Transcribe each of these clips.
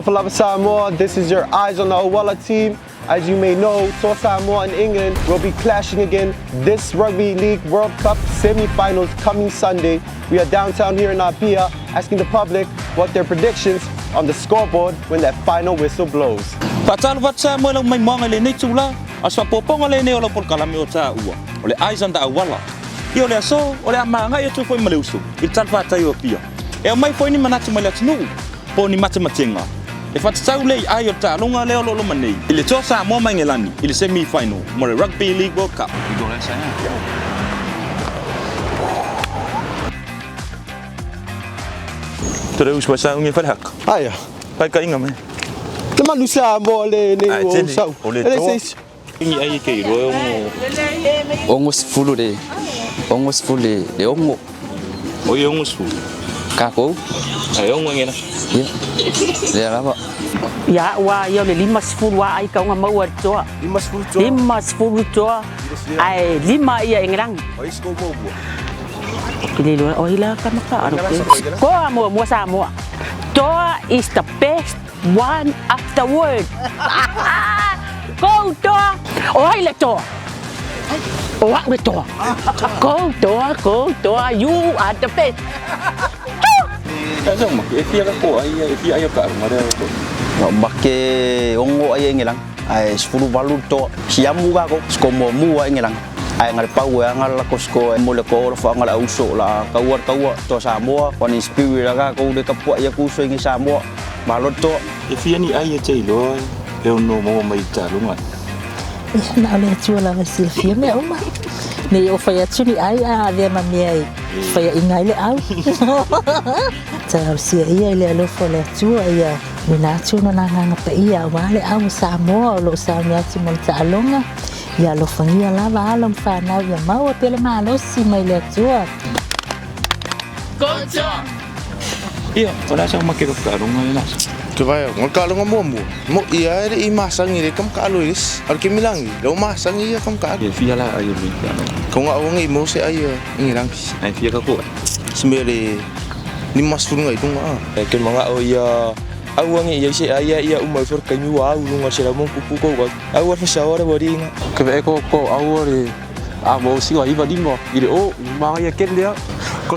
Alofa lava Samoa, this is your Eyes on the Auala team. As you may know, Toa Samoa and England will be clashing again this Rugby League World Cup semi-finals coming Sunday. We are downtown here in Apia asking the public what their predictions on the scoreboard when that final whistle blows. Faatalofa atu Samoa i lau maimoaga i lenei itula, a o se faaopoopoga lenei o lau polokalame o taua, o le Eyes on the Auala. Ia o le aso, o le a magai atu ai foi ma le uso i le talafatai o Apia. E aumai foi ni manatu mai le atunuu, po o ni matematega e faatatau lea i ai o le taaloga lea o lo o loma nei i le Toa Samoa ma Engelani i le semi final mo le Rugby League World Cup. Tore usu ai sa ungi fale haka. Aia. Pai ka inga mai. Le manu Samoa le nei Ai, o tele. sau. O le E le toa. se isi. Ingi ai e ke iloa e ono. 60 le 60 le le 6. O ia 60. Kākou. Ai 6 ngena. Ia. Lea lava. Ia au lava ia o le 50 lava ai kauga maua i le toa. 50 toa. 50 toa ae 5 ia Engelani. O ai score muamua? Ou te le iloa o ai la ka maka alo ke. Toa muamua Samoa. Toa is the best one of the world. Go Toa! O ai le toa? O au le toa. Go Toa, go Toa, you are the best. E fia ka ko ai e fia ai o ka alunga lea o ko. Make 6 ai Engelani ae 18 le toa. Siamu kākou, score muamua Engelani. Ae na le pau e aga le lakou score mo le ko alofaga o le auso o le a kaua le taua Toa Samoa. Fighting spirit a kākou le tapuai atu uso i Samoa. Malo le toa. E fia ni ai e te iloa e ono maua mai i taaloga. Ia, na o le Atua lava e silafia mea uma. Ne i ou fai atu ni ai a avea ma mea e faiaʻiga ai le au. Talosia ia i le alofa o le Atua ia mena atu ona nā agaga paia aua le au o Samoa o lo o sauni atu mo le taaloga. Ia alofagia lava alo ma fanau ia maua pea le malosi mai le Atua. Ia, o le a sau make ka taaloga e lasa. Te vai au, o le taaloga muamua, moʻi lava e le i masagi i le kamakaʻalo i le isi. A o le kemilangi, lea ua masagi ia kamakaʻalo. E fia la ai o le taaloga. Kau ngā aua nei mo se ai a Ingilangi. Ai fia ka koe. Se mea le 50 ngai lunga a. E ke manga'o ia aua nei i ai se ai a ia uma ifo le taimi ua au i luga o le selau ma ona pupu kou au. Aua le fasaoa le ualiiga. Ke ve'e ko ko aua le a mo siga iva lima i le o manaia tele lea. Ia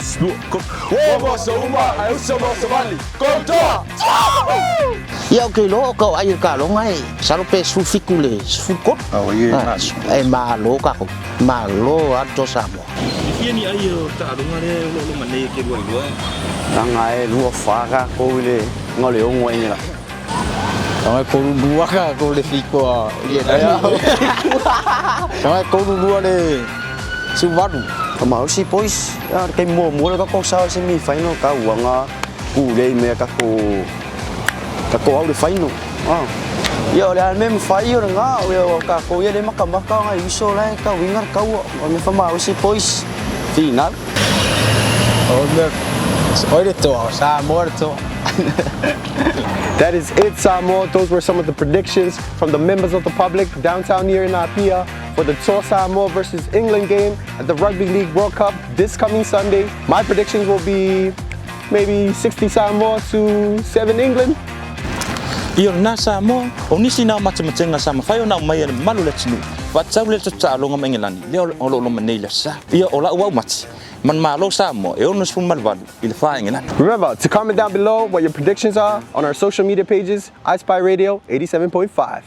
ou te iloa o ka ai o le taaloga e masalo pe 17 i le 13. E malo tatou, malo lava le Toa Samoa. E fia ni ai o taaloga lea e oloolo ma nei e ke lua iloa e. Leaga e 2 fa kākou i le na o le 6 Engelani. Taga e 3-2 kākou le fikoa i e nai. Taga e 3-2 le 18. Ka malosi boys, a o le taimi muamua lea o tatou sao i le semi final tauaga pulei mai a tatou tatou au i le final. Ia o le a le mea e mafai o lena o tatou ia lea e matamata nai uso la e tauina le taua. O le mea faamalosi boys, final. O le oi le toa, o Samoa le toa. That is it, Samoa. Those were some of the predictions from the members of the public downtown here in Apia for the Toa Samoa versus England game at the Rugby League World Cup this coming Sunday. My predictions will be maybe 60 Samoa to 7 England. Ia o lena Samoa, o nisi na o matematega sa mafai ona aumai e le mamalu o le atunuu, faatatau lea le taaloga ma Engelani, lea o lo o loma nei i le aso Sa. Ia o la'u au mati, manumalo Samoa e 68 i le 4 Engelani. Remember to comment down below what your predictions are on our social media pages, iSpy Radio 87.5.